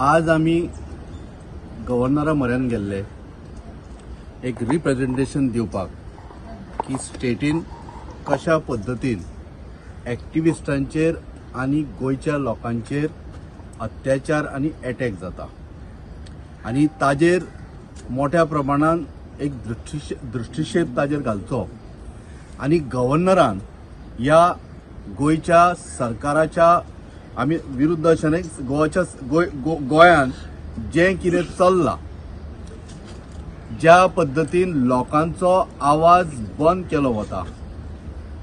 आज आमी गव्हर्नरा म्हऱ्यान गेल्ले एक रिप्रेझेंटेशन दिवपाक की स्टेटीन कशा पद्दतीन एक्टिविस्टांचेर आनी गोंयच्या लोकांचेर अत्याचार आनी एटॅक जाता आनी ताजेर मोठ्या प्रमाणान एक दृष्टिक्षेप ताजेर घालचो आनी गव्हर्नरान ह्या गोंयच्या सरकाराच्या आमी विरुद्ध अशें न्हय, गोवाच्या गोंयान जें कितें चल्लां, ज्या पद्दतीन लोकांचो आवाज बंद केलो वता,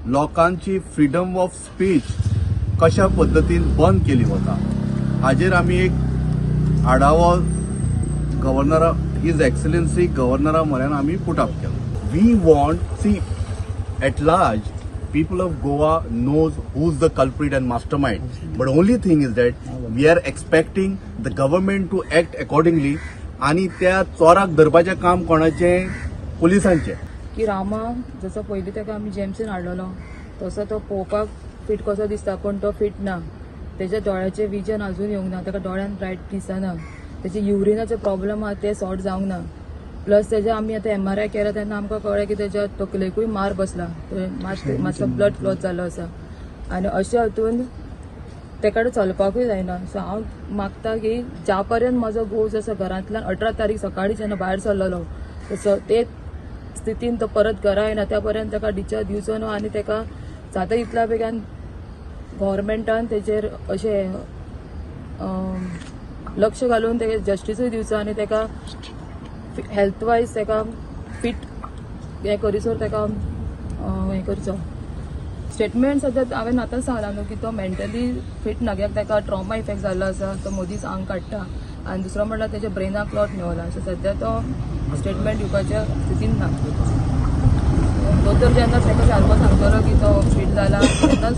लोकांची फ्रिडम ऑफ स्पीच कशा पद्दतीन बंद केली वता, हाजेर आमी एक आढावो गव्हर्नरा his excellency गव्हर्नरा म्हऱ्यान आमी पुट अप केलो. We want see at large people of Goa knows who's the culprit and mastermind. But only thing is that we are expecting the government to act accordingly. आणि त्या चोराक धरपाचें काम कोणाचें? पुलिसांचें. की रामा जसो पयलीं ताका आमी जेमसीन हाडलेलो तसो तो पळोवपाक फिट कसो दिसता, पूण तो फिट ना. तेज्या दोळ्याचें विजन अजून येवंक ना, ताका दोळ्यान ब्रायट दिसना, तेजे युरिनाचे प्रॉब्लम आहा ते सॉर्ट जावंक ना. प्लस तेजे आमी आतां MRI केला तेन्ना आमकां कळ्ळें की तेज्या तकलेकूय मार बसला, मातसो ब्लड क्लॉट जाल्लो आसा आनी अशें हातून तेका चलपाकूय जायना. सो हांव मागता की ज्या पर्यंत म्हजो घोव जसो घरांतल्यान 18 तारीख सकाळी जेन्ना भायर सरलेलो तसो ते स्थितीन तो परत घरा येना त्या पर्यंत ताका डिस्चार्ज दिवचो न्हू आनी ताका जाता तितल्या बेगान गव्हर्मेंटान तेजेर अशें लक्ष घालून तेका जस्टिसूय दिवचो आनी ताका हेल्थ वायज ताका फिट हें करीसर ताका हें करचो. स्टेटमेंट सद्या हांवें आतांच सांगलां न्हू की तो मेंटली फिट ना, कित्याक ताका ट्रॉमा इफेक्ट जाल्लो आसा, तो मदींच आंग काडटा आनी दुसरो म्हणल्यार तेच्या ब्रेनाक क्लॉट मेवला. सो सद्या तो स्टेटमेंट दिवपाच्या स्थितीन ना. दोतोर जेन्ना ताका सारको सांगतलो की तो फिट जाला तेन्नाच